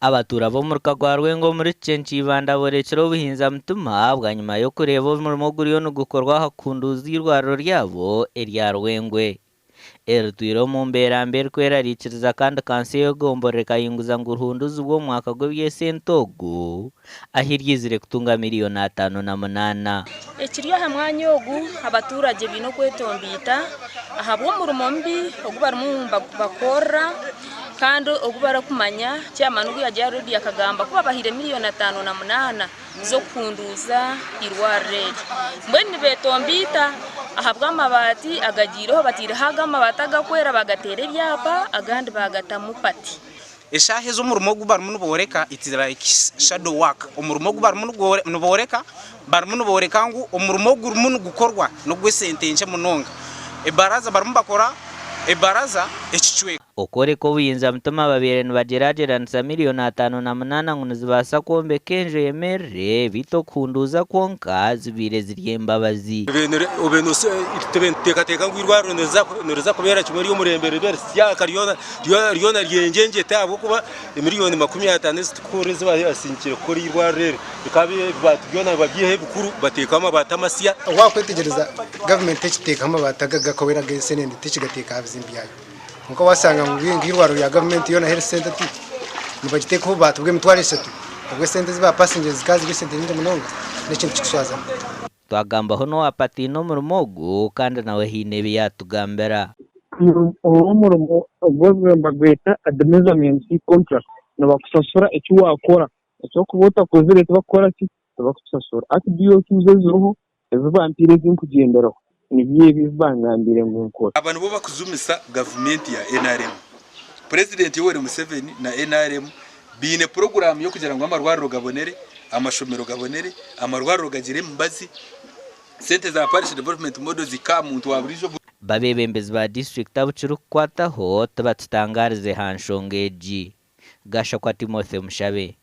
Abatuura b'omuruka gwa Rwengo omuri Kichenki Ibanda borekire obuhinza mutima bwanyima y'okureeba omurimo oguriyo nigukorwa aha kuhunduuza eirwariro ryabo erya Rwengwe eritwire omu mbeera mbi erikwerarikiriza kandi kanso ey'egomborora ekahunguza ngu rihunduzibwe omu mwaka gw'eby'esente ogu ahi ryizire kutunga miriyoni 58. Ekiri aha mwanya ogu abaturagye baine okwetomboita ahabw'omurimo mubi ogu barimu nibakorera kandi ogu barikumanya chairman ogu yagira aha rediyo akagamba ku babahaire miriyoni 58 z'okuhunduuza eirwariro eri. Mbwenu nibetomboita ahabw'amabaati agagiireho bataireho ago amabaati agarikwera bagateera ebyapa agandi bagatamu pati. Eshaaha ezi omurimo ogu barimu nibooreka it is like shadow work. Omurimo ogu barimu nibooreka, barimu nibooreka ngu omurimo ogurimu nigukorwa n'ogw'esente nkye munonga. Ebaraza barimu bakora ebaraza ekicweka. Okworeka obuyinza mutima babaire nibagyeragyeranisa miriyoni 58 ngu nizibaasa kwombeka enju eyemerire beitu okuhunduuza kwonka zibaire ziri embabazi. Obe nituteekateeka ngu eirwariro niriza kubeera kimwe ery'omurembe ribe risya ryona Ryona ryengyengyeta ahabw'okuba emiriyooni 50 ezi turikukora ezi baasindikire kukora eirwariro eri bikaba ebibaati byona nibabyihaho ebikuru bateekaho amabaati amasya. Waakwetegyereza gavumenti tekiteekaho amabaati aga agakawera ag'ensenene tekigateeka aha bizimbe byayo. Kwonka waashanga ngu nk'eirwariro rya gavumenti yoona health centre ti nibagiteekaho obubaati bw'emitwaro eshatu obwo esente ezi baapasingire zikaba ziri esente nyingi munonga n'ekintu kikushwaza. Twagambaho n'owaapatiine omurimo ogu kandi nawe haine ebi yaatugambira. Ogu omurimo ogu nibagweta Admeasurement Contract, nibakusasura eki waakora, eki orikuba otakozire tibakukora ki, tibakukusasura. Hati BOQs eziriho ezi bampaire ezi nkugyenderaho nibyo ebi ebi bangambiire ngu nkore. Aba nibo bakuzumisa gavumenti ya nrm. Purezidenti Yoweri Museveni na nrm baine puroguraamu y'okugira ngu amarwariro gabonere, amashomero gabonere, amarwariro gagire emibazi, sente za Parish Development Model zihike aha muntu wa buriijo. B'abeebembezi ba disiturikiti abu kirikukwataho tibatutangarize aha nshonga egi. Gashakwa Timothy Mushabe.